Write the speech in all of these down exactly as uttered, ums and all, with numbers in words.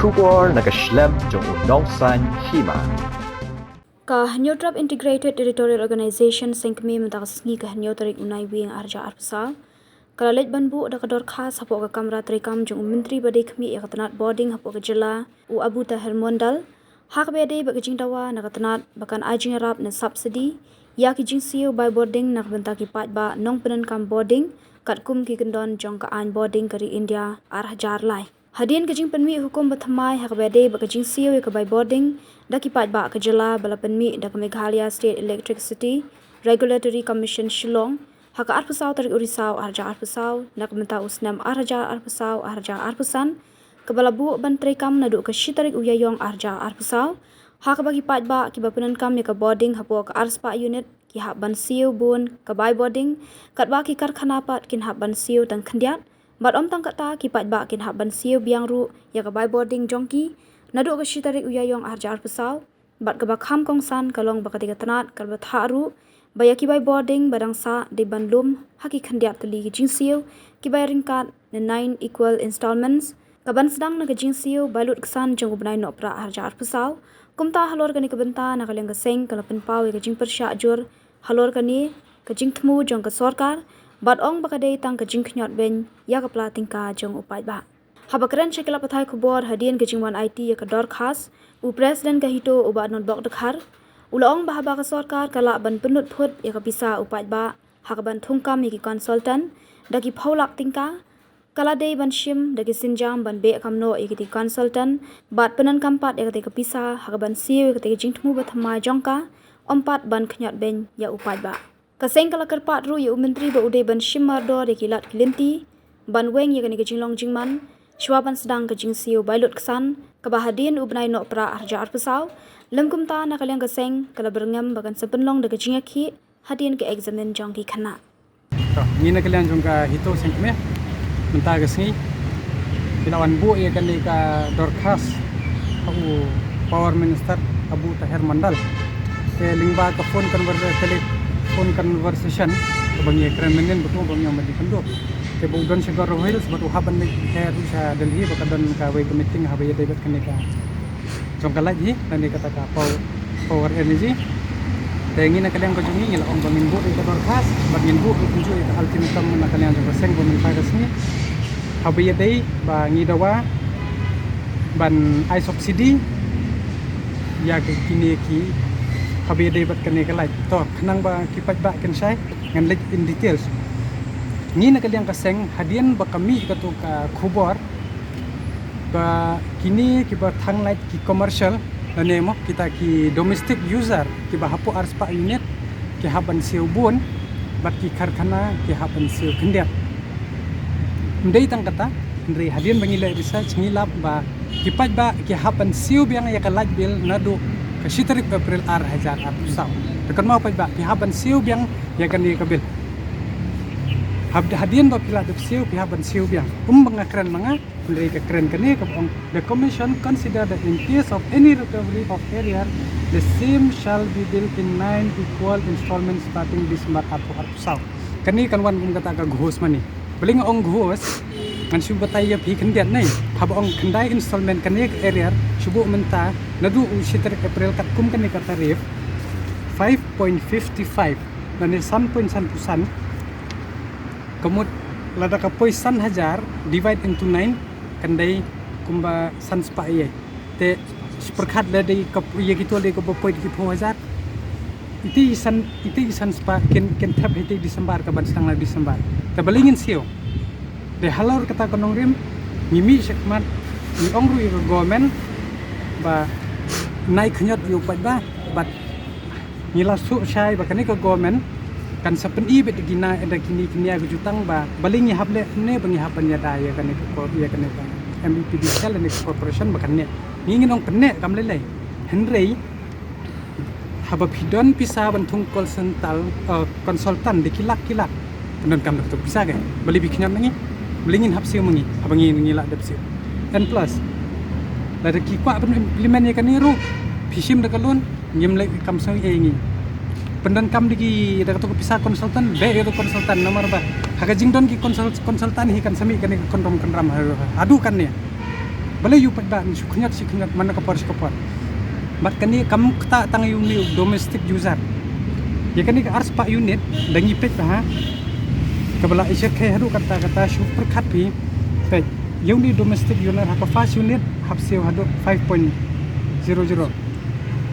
Khubor na ka shlem jong u nongsan hima. Ka Hynñiewtrep Integrated Territorial Organization seng kmie mynta ka sngi ka hynñiew tarik u Naiwieng arhajar arphew saw ka la leit ban buh da ka dorkhas hapoh ka kamra treikam jong u Myntri ba dei khmih ïa ka tnat bording hapoh ka jylla u Abu Taher Mondal, ha kaba ïadei bad ka jingdawa na ka tnat ba kan ai jingïarap ne subsidy ïa ki jingsiew bai bording na ka bynta ki paidbah nongpynenkam bording katkum ki kyndon jong ka aiñ bording ka ri India arhajar lai. Hadien ka jingpynmih hukum bathymmai ha kaba ïadei bad ka jingsiew ïa ka bai bording da ki paidbah ka jylla ba la pynmih da ka Meghalaya State Electricity Regulatory Commission Shillong ha ka arphew saw tarik u Risaw arhajar arphew saw na ka bynta u snem arhajar arphew saw arhajar arphew san, kaba la buh ban treikam naduh ka shi tarik u Ïaïong arhajar arphew saw, ha kaba ki paidbah kiba pyndonkam ïa ka bording hapoh ka arspah unit ki hap ban siew bun ka bai bording, katba ki karkhana pat kin hap ban siew tang khyndiat, bad ym tang katta, ki paidbah kin hap ban siew biang ruh ïa ka bai bording jong ki naduh ka shi tarik u Ïaïong arhajar arphew saw. Bad kaba kham kongsan ka long ba katei ka tnat ka la bthah ruh ba ïa ki bai bording ba dang sah dei ban lum ha ki khyndiat tylli ki jingsiew kiba ïaryngkat na nine equal installments, kaban sdang na ka jingsiew bai lutksan jong u bnai Nohprah arhajar arphew saw. Kumta halor kane ka bynta na ka liang ka seng ka la pynpaw ïa ka jingpyrshah jur halor kane ka jingthmu jong ka sorkar, bad ong ba ka dei tang ka jingkhñiot beiñ ïa ka pla tyngka jong u paidbah. Haba kren sha ki lad pathai khubor hadien ka jingwan aiti ïa ka dorkhas, u President ka HITO u Bah Nongbok Dkhar u la ong ba haba ka sorkar ka lah ban pynlut phut ïa ka pisa u paidbah ha kaban thungkam ïa ki consultant da ki phew lak tyngka, ka la dei ban shim da ki sienjam ban beh kam noh ïa kitei ki consultant bad pyndonkam pat ïa katei ka pisa ha kaban siew ïa katei ka jingthmu bathymmai jong ka, ym pat ban khñiot beiñ ïa u paidbah. Ka seng ka la kyrpad ruh ïa u Myntri ba u dei ban shim mardor ïa ki lad ki lynti ban weng ïa kane ka jinglong jingman shuwa ban sdang ka jingsiew bai lutksan, kaba hadien u bnai Nohprah arhajar arphew saw. Lymkumta na ka liang ka seng ka la byrngem ba kan sa pynlong da ka jingïakhih hadien ka eksamin jong ki khynnah. To, ngi na ka liang jong ka HITO seng kmie mynta ka sngi ki la wan buh ïa kane ka dorkhas ha u Power Minister Abu Taher Mondal. Te lyngba ka phone conver-, telephone conversation kaba ngi kren mynnin bad u ba ngi ong mynnin kynduh, te ba u don sha Garo Hills bad u hap ban leit her ruh sha Delhi ba ka don kawei ka meeting haba ïadei bad kane ka jong ka light hi lane kata ka power, power energy. Te ngi na ka liang ka jong ngi ngi la ong ba ngin buh ïa ka dorkhas bad ngin buh ïa ka ultimatum na ka liang jong ka seng ba mynta ka sngi haba ïadei ba ngi dawa ban ai subsidy ïa ka kine ki haba ïadei bad kane ka light. To, khnang ba ki paidbah kin shai ngan leit in details. Ngi na ka liang ka seng hadien ba ka mih kato ka khubor ba kine kiba thang light ki commercial lane mo kita ki domestic user kiba hapoh arspah unit ki hap ban siew bun bad ki karkhana ki hap ban siew khyndiat. Ym dei tang kata, hynrei hadien ba ngi leh research ngi lap ba ki paidbah ki hap ban siew biang ïa ka light bill naduh ka shi tarik April arhajar arphew saw. Te kynmaw paidbah, ki hap ban siew biang ïa kane ka bill. Hap, hadien ba phi la dep siew, phi hap ban siew biang. Ym ba nga kren ma nga, hynrei ka kren kane kaba ong, "The Commission consider that in case of any recovery of arrear, the same shall be billed in nine equal installments starting December arphew arphew saw." Kane kan wan kum kata ka ghos mane. Balei nga ong ghos, ngan shu batai ïa phi khyndiat ne. Haba ong khyndai installment kane ka arrear, shu buh mynta, naduh u shi tarik April katkum kane ka tarif, five point fifty-five, lane san point san phew san, ka mut lada ka poi san hajar, divide into nine, kan dei kumba san spah ïa. Te pyrkhat lada ka ïa kito lada kaba poi da ki phew hajar. Ite i san, ite i san spah kin, kin thep ha ite i December kaban sdang na December. Te balei ngin siew? Te halor kata ka nongrim, ngi mih shakhmat, ngi ong ruh ïa ka government ba nai khñiot ïa u paidbah, bad ngi la sngewshai ba kane ka government kan sa pyni beit da kine, da kine ki nia ki jutang ba balei ngi hap leh kumne ba ngi hap ban ïada ïa kane ka kor, ïa kane ka M E P D C L ne ka corporation ba kan neh. Ngi ngin ong pynneh kam lei lei. Hynrei haba phi don pisa ban thung consultant, eh, consultant da ki lak ki lak. Pyndonkam da kato ka pisa ke. Balei phi khñiot na ngi? Balei ngin hap siew ma ngi? Haba ngi, ngi la dep siew. And plus, lada ki kwah ban implement ïa kane ruh, phi shim da ka loan, ngim leh kam song ei ngi. Pyndonkam da ki, da kato ka pisa consultant, beh ïa kato consultant namar ba ha ka jingdon ki consult-, consultant hi kan sa mih kane ka kynrum kynram ha, haduh kane. Balei ïa u paidbah, shu khynñiot shi khynñiot, man ka por shi ka por. Bad kane kam ktah tang ïa une u domestic user. Ïa kane ka arspah unit da ngi peit bha, kaba la ïa shyrkhei haduh katta katta, shu pyrkhat phi. Peit, ïa une u domestic user ha ka first unit hap siew haduh five point zero zero.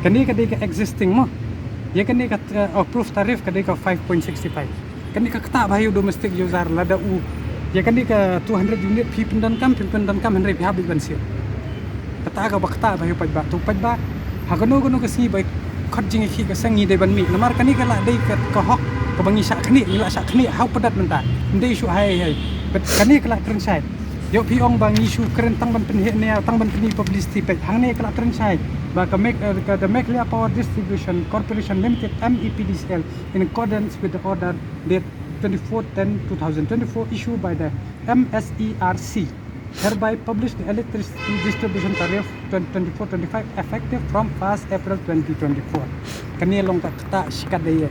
Kane ka dei ka existing mo. Ïa kane ka, uh, approved tariff ka dei ka five point six five. Kane ka ktah bha ïa u domestic user. Lada u, ïa kane ka two hundred unit phi pyndonkam, phi pyndonkam, hynrei phi hap beit ban siew. Kata kaba ktah bha ïa u paidbah. To paidbah, ha kano kano ka sngi ba khot jingïakhih ka seng ngi dei ban mih. Namar kane ka la dei ka, ka hok kaba ngi shah khniah, ngi la shah khniah ha u padat mynta. Ym dei shuh hai hai. Bad kane ka la kren shai. Ïoh phi ong ba ngi shu kren tang ban pynheh ne, tang ban pyni publicity peit. Hangne ka la kren shai ba ka Meg-, eh, ka, the Meghalaya Power Distribution Corporation Limited, M E P D C L, in accordance with the order date twenty-four ten two thousand twenty-four issued by the M S E R C, hereby publish the electricity distribution tariff twenty twenty-four twenty-five effective from first April twenty twenty-four. Kane long ka ktah shikatdei.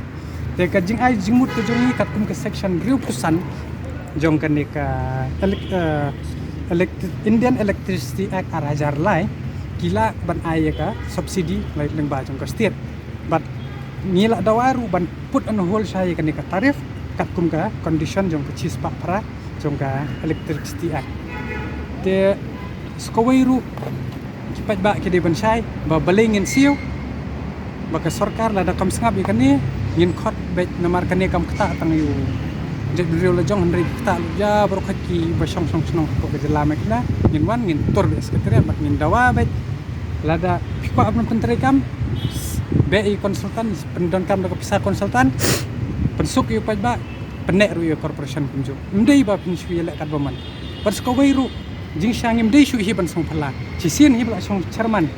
Te ka jingai jingmut ka jong ngi katkum ka section hynriewphew san jong kane ka elec-, eh, elect-, Indian Electricity Act ar hajar lai, ki lah ban ai ïa ka subsidy lyngba jong ka state. Bad ngi la dawa ruh ban put on hold shai ïa kane ka tariff katkum ka condition jong ka shispah phra jong ka Electricity Act. Te sa kawei ruh ki paidbah ki dei ban shai ba balei ngin siew, ba ka sorkar lada kam sngap ïa kane ngin khot beit, namar kane kam ktah tang ïa u jaitbynriew la jong, hynrei ki ktah lut ïa baroh khoit kiba shong shong shnong hapoh ka jylla Meghalaya. Ngin wan ngin tur beit secretariat bad ngin dawa beit. Lada phi kwah ban pyntreikam, beh ïa consultant, pyndonkam da ka pisa consultant, pynsuk ïa u paidbah, pynneh ruh ïa corporation kumjuh. Ym dei ba phin shu ïaleh katba mon. Bad sa kawei ruh, jingshang, ngim dei shuh hi ban song phylla. Shisien hi ba la shong chairman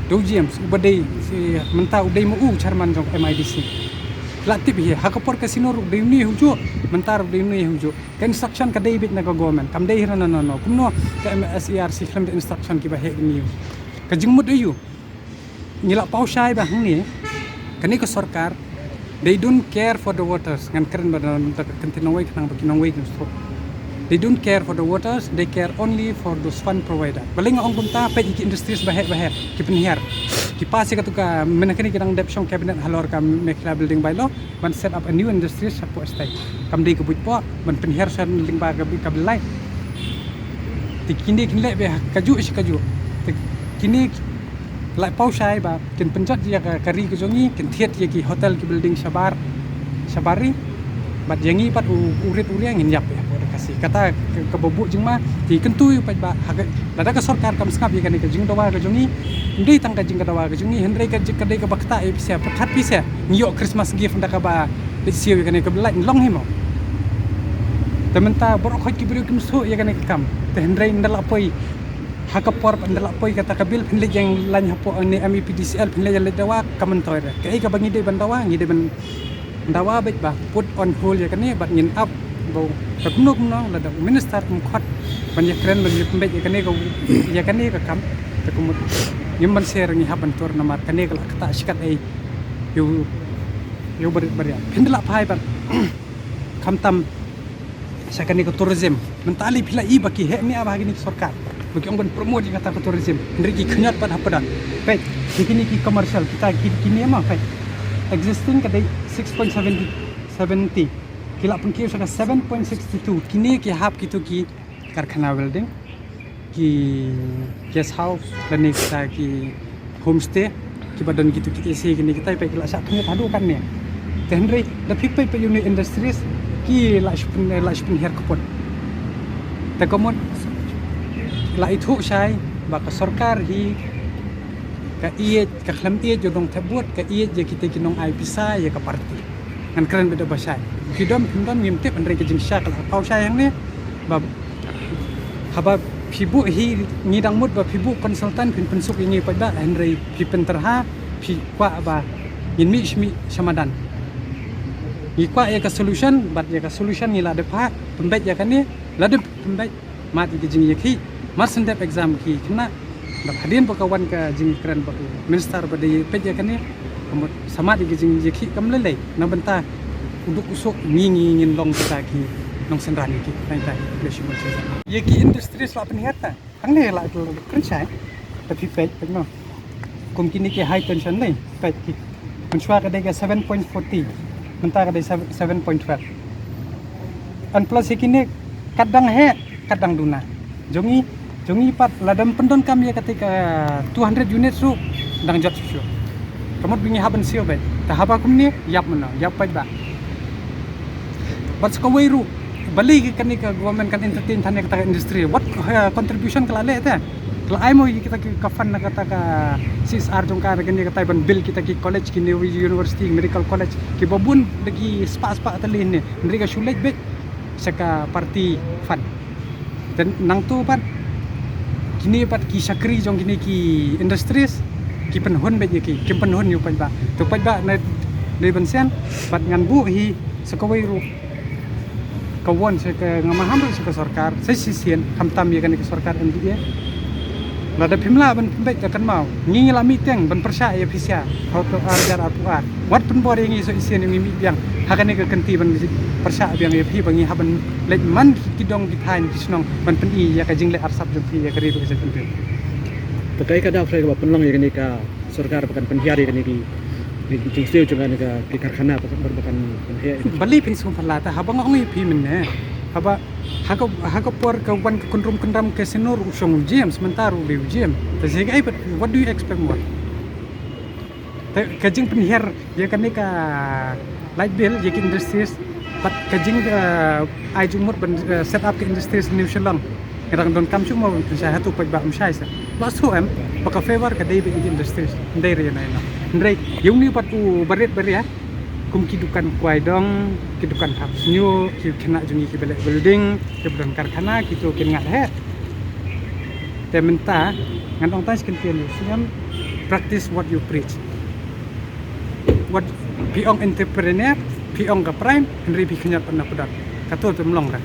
Dew James, uba dei, shi, mynta u dei ma u chairman jong M I D C. La tip hi, ha ka por casino ruh dei une hujuh, mynta ruh dei une hujuh. Ka instruction ka dei beit na ka government, kam dei hi na no no. Kumno ka M S E R C khlem da instruction kiba heh kine. Ka jingmut aïu? Ngi la paw shai ba hangne kane ka sorkar, they don't care for the voters. Ngan kren ba da, da ka ktien nongwei khnang ba ki nongwei kin sngewthuh. They don't care for the voters, they care only for those fund provider. Balei nga ong kumta? Peit ïa ki industries baheh baheh ki pynhiar. Ki pass ïa katu ka, mynta kane ki dang dep shong cabinet halor ka Meghalaya Building Bylaw ban set up a new industries hapoh state. Kam dei ka buit poh ban pynhiar sha lyngba ka bi-, ka Blai. Te kine kin leh beit kajuh shi kajuh. Te kine la paw shai ba kin pynjot ïa ka, ka ri ka jong ngi, kin thied ïa ki hotel ki building shabar, shabar ri. Bad ïa ngi pat u, u rit u riang ngin ïap ïa hapoh Khasi. Kata ka, kaba buh jingma, te kyntu ïa u paidbah, ha ka, lada ka sorkar kam sngap ïa kane ka jingdawa ka jong ngi, ym dei tang ka jingdawa ka jong ngi, hynrei ka jing, ka dei kaba ktah ïa phi sha, pyrkhat phi sha, ngi ïoh Christmas gift da kaba leit siew ïa kane ka Blai, long hi mo. Te mynta baroh khoit ki briew kim sngewthuh ïa kane ka kam. Te hynrei ynda la poi ha ka por, ynda la poi kata ka bill, phin leit ïeng lain hapoh ne M E P D C L, phin leit ïaleit dawa, kam myntoi re. Kaei kaba ngi dei ban dawa, ngi dei ban dawa beit ba put on hold ïa kane bad ngin ap ba ka kumno kumno lada u minister um khot ban ïakren, ban ïapynbeit ïa kane ka, ïa kane ka kam. Te kumut ngim ban sher, ngi hap ban tur namar kane ka la ktah shikatdei ïa u, ïa u barit barit. Phin da la phai bad khamtam sha kane ka tourism. Mynta lei phi la i ba ki heh ne ba ha kine ki sorkar ba ki ong ban promote ïa kata ka tourism, hynrei ki khynñiot pat ha pdeng. Peit, ki kine ki commercial, kita ki, kine ma, peit, existing ka dei six point seventy, seventy. Ki la pynkiew sha ka seven point six two. Kine ki hap kito ki karkhana welding, ki guest house, lane kita ki homestay, kiba don kito ki A C kine kita, peit ki la shah khynñiot haduh katne. Te hynrei da phi peit, peit ïa une industries ki la shu pyn, la shu pynhiar kput. Te ka mut la ithuh shai ba ka sorkar hi ka ïeit, ka khlem ïeit ïa u nongthep vote, ka ïeit ïa kita ki nong ai pisa ïa ka party. Ngan kren beit da ba shai. Phi don, phim don, ngim tip, hynrei ka jingshisha ka la paw shai hangne. Ba haba phi buh hi, ngi dang mut ba phi buh consultant phin pynsuk ïa ngi paidbah, hynrei phi pynterha, phi kwah ba ngin mih shi mih sha madan. Ngi kwah ïa ka solution, bad ïa ka solution ngi la dep phah, pynbeit ïa kane, la dep pynbeit, mad ïa ki jingïakhih, mar shen dep exam ki khynnah. Bad hadien ba ka wan ka jingkren bad u minister ba dei peit ïa kane, ka mut sa mad ïa ki jingïakhih kam lei lei. Na bynta u duk u suk ngi, ngi ngin long kita ki nongsynran ïa ki. Tang ita, khublei shibun. Ïa ki industries la pynhiar ta. Hangne la kren shai. Te phi peit, peit mo. Kum kine ki high tension ne, peit ki. Mynshuwa ka dei ka seven point forty. Mynta ka dei seven point twelve. And plus ïa kine kat dang heh, kat dang duna. Jong ngi, jong ngi pat lada ym pyndonkam ïa kata ka two hundred units ruh dang jot shuh shuh. Ka mut ba ngi hap ban siew beit. Te haba kumne, ïap mynno, ïap paidbah. Bad sa kawei ruh, balei kane ka government kan entertain than ïa kata ka industry? What, eh, contribution ka la leh te? Ka la ai mo ïa kita ki ka fund na kata ka C S R jong ka, na kane katai ban build kita ki college, ki university, medical college, kiba bun da ki spah spah tylli ne, hynrei ka shu leit beit sha ka party fund. Te nangta pat kine pat ki shakri jong kine ki industries ki pynhun beit ïa ki, kim pynhun ïa u paidbah. Te u paidbah na dei ban shen, bad ngan buh hi sa kawei ruh ka wan sha ka, nga maham ruh sha ka sorkar, sa shisien, khamtam ïa kane ka sorkar M D A. Lada phim lah ban pynbeit, da kynmaw, ngi ngi la mih teng ban pyrshah ïa phi sha, haduh ar hajar arphew ar. Wat pynbor ïa ngi sa shisien, ïa ngi mih biang ha kane ka kynti ban pyrshah biang ïa phi, ba ngi hap ban leit man ki dong ki thaiñ ki shnong ban pyni ïa ka jingleh arsap jong phi ïa ka ri bad ka jaitbynriew. Te kaei ka daw phi kaba pynlong ïa kane ka sorkar ba kan pynhiar ïa kane ki, ki jingsniew jong kane ka, ki karkhana ba kan, ba kan pynhiar ïa. Balei phin sngewphylla? Te haba nga ong ïa phi mynne, haba ha ka, ha ka por ka wan ka kynrum kynram ka shnong ruh u shong u James, mynta ruh u dei u James. Te sa kaei pat, what do you expect more? Te ka jingpynhiar ïa kane ka light bill ïa ki industries, bad ka jing, eh, ai jingmut ban, eh, set up ka industries New Shillong. Nga dang donkam shuh mo ban pynshai, hato paidbah ym shai seh? Ba shu em ba ka favor ka dei beit ïa ki industries, ym dei re na ïa na. Hynrei ïa une pat u barit baria, kum ki dukan kwai dong, ki dukan hap sniew, ki khynnah jong ngi kiba leh building, kiba don karkhana, kito kin ngat heh. Te mynta ngan ong tang shi kyntien, ïa u Siem, practice what you preach. Wat phi ong entrepreneur, phi ong ka prime, hynrei phi khynñiot pat na pdot. Kato te ym long re.